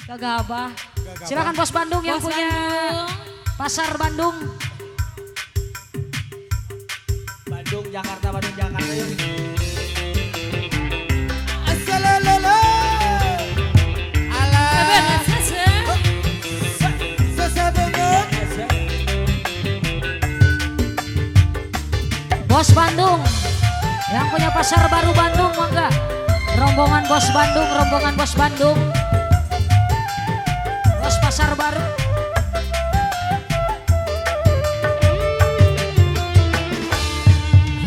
Gegabah. Silakan Bos Bandung yang Bos punya Bandung. Pasar Bandung. Bandung, Jakarta, Bandung, Jakarta yuk. Asalalala. Alah. Sese banget. Bos Bandung yang punya Pasar Baru Bandung, mangga. Rombongan Bos Bandung, rombongan Bos Bandung. Bos Pasar Baru.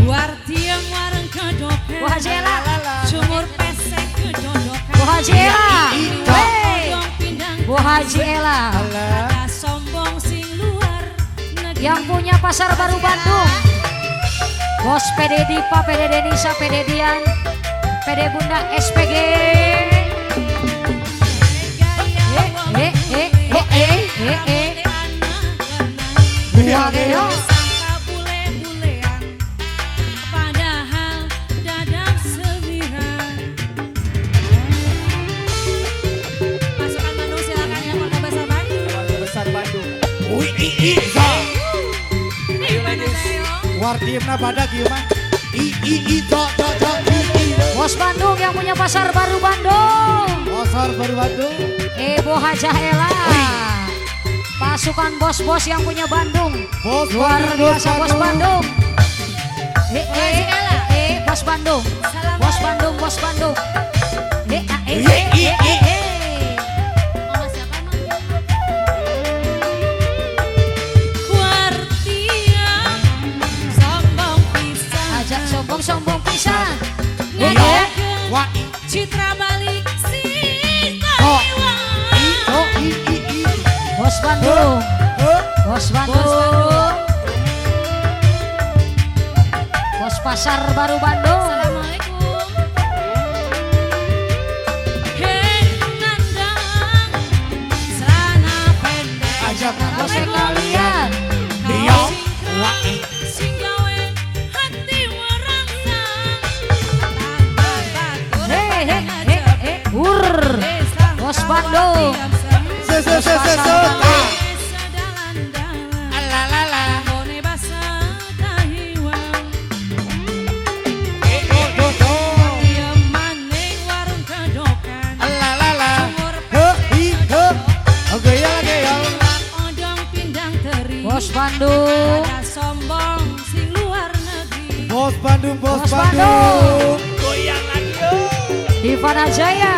Wartiem wareng kedokan. Bu Haji Ela. Sumur pesek kedodokan. Bu Haji Ela. Hey. Odong pindang. Bu Haji Ela. Ada sombong sing luar negeri. Yang punya Pasar Baru Bandung. Bos PD Dipa, PD Denisa, PD Dian, PD Bunda SPG. Eh eh eh eh eh eh. Buah geo. Sangka bule-bulean, padahal dadang semiran. Pasukan Bandung silakan yang warga besar Bandung. Warga besar Bandung. Ui i i za. Ayo ladies. Wartiemna badak ieu mah. I i i co co co i i. Bos Bandung yang punya Pasar Baru Bandung. Pasar Baru Bandung. Ibu Hajah Ela. Pasukan bos-bos yang punya Bandung. Bos Luar Bandung, bos biasa Bos Bandung. Bandung. Eh eh eh Bos Bandung. Bos Bandung, Bos Bandung. Eh eh eh eh eh eh. Mama siapa emang? Wartiem sombong pisan. Ajak sombong-sombong pisan. Eh Iya. eh. Wa i Citra balik si co i co i i i. Bos Bandung. Huh. Bos Bandung. Bos Pasar Baru Bandung. Assalamualaikum. Hei nandang celana pendek. Ajak Bos sekalian. Iya. Wa i. Sing gawe hati merangsang. Tanpa batur Hei hei hei hei. Ur. Bos Bandung. Se se se se se. Sedalan-dalan. Alalala. Bone basa tahiwang. Do do do. Iya maning warung kedokan. Alalala. Sumur He i he. Oke ya lagi ya. Odong pindang teri. Bos Bandung. Ada sombong sing luar negeri. Bos Bandung, Bos Bos Bandung. Goyang lagi yuk. Divana Jaya.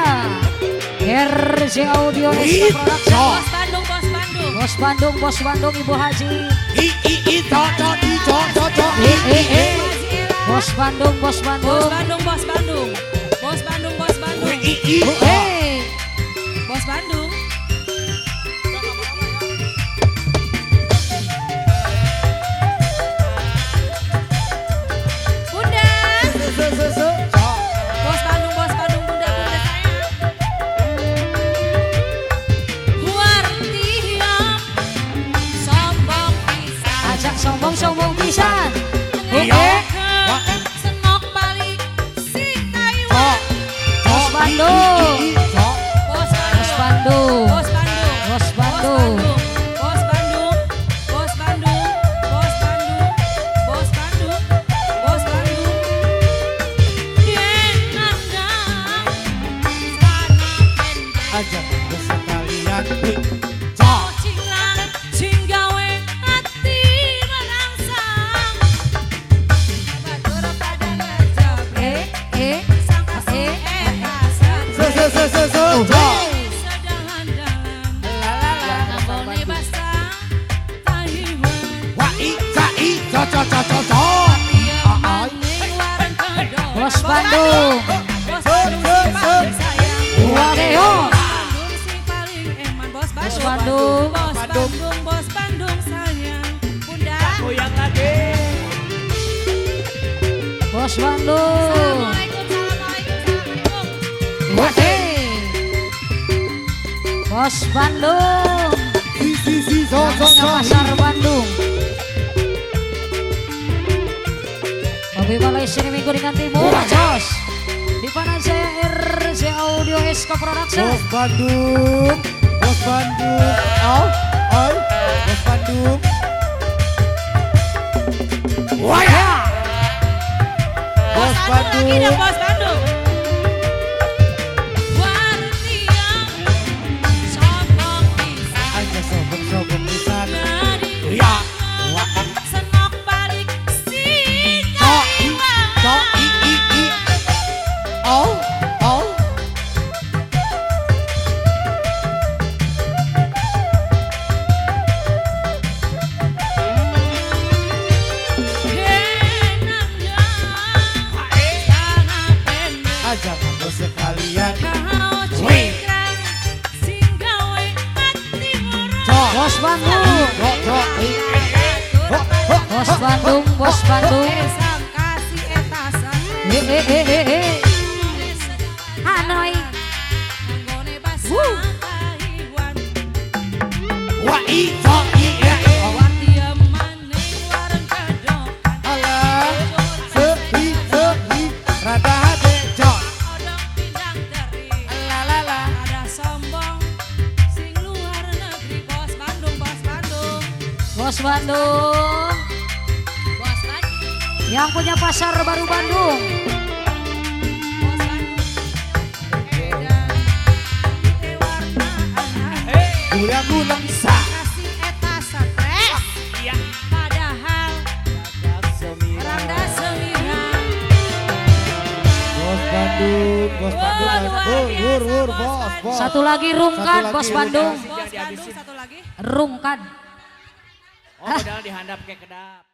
RJ Audio SK Production. Bos Bandung, Bos Bandung. Bos Bandung, Bos Bandung, Ibu Haji. I i i co co i co co co i Eh i eh eh. Haji Ela. Bos Bandung, Bos Bos Bandung. Bandung, Bos Bandung. Bos Bandung, Bos Bandung. i i. Eh. Bos Bandung. Bunda. Se se se se. Co. Bos Bandung, Bos Bandung, Bunda, Bunda sayang. Wartiem sombong pisan. Ajak sombong-sombong pisan. Eh Iya. eh. Wa i. Senok balik sing Co. Taiwan. Co. Bos Bandung. I i i co. Bos Bos Bandung. Bos Bandung. Bos Bandung. Bos Bandung. Bos Bandung. Bos Bandung. Bos Bandung. Bos Bandung. Yen nandang celana pendek. Ajak sekalian. I co. Cinglang sing gawe ati merangsang. Batur pada ngejebret. Eh eh. Sangka si eta Se se se se se. Co. Sedalan-dalan. Alalala. Nambone basa tahiwan. Wa i ca i co co co co co. Maning wareng kedokan. Bos Bandung. Bos Bandung sing paling sayang. Wadeo. Bandung sing paling eman. Bos Bos Bandung. Bandung. Bos Bandung, Bos Bandung sayang. Bunda. Goyang lagi. Bos Bandung. Assalamualaikum, assalamualaikum, assalamualaikum. Wade. Bos Bandung. Si si si so Yang so punya so. Pasar Bandung. Mobil Balai Sini Minggu dengan Timur. Jos. Di Panajaya RJ Audio SK Production. Bos Bandung. Bandung. Oh, oh, Bos Bandung. Wah ya. Bos Bandung lagi dong, Bandung. Bos Bandung. Aja sobek-sobek pisan. Ya. Wah. Senok balik si Co i co i i i. Oh, oh. Aja kamu sekalian. Co Bos Bandung. co co i. Ho ho. Bos Bandung, Bos Bandung. Eh eh eh eh eh. Hanoi. Wuh. Wah i co i e. Oh. Alah. Sehi sehi rada hade co. La la la. Bos Bandung. Yang punya pasar baru Bandung. Gulang-gulang sa. Iya. Padahal Randa Semirang. Bos Bandung, Bos Bandung, Wah, luar hur hur hur, biasa, bos, Bos bos. Satu lagi rungkad Satu Bos lagi, Bandung. Bos Bandung satu lagi. Rungkad. Oh, padahal dihandap kayak kedap.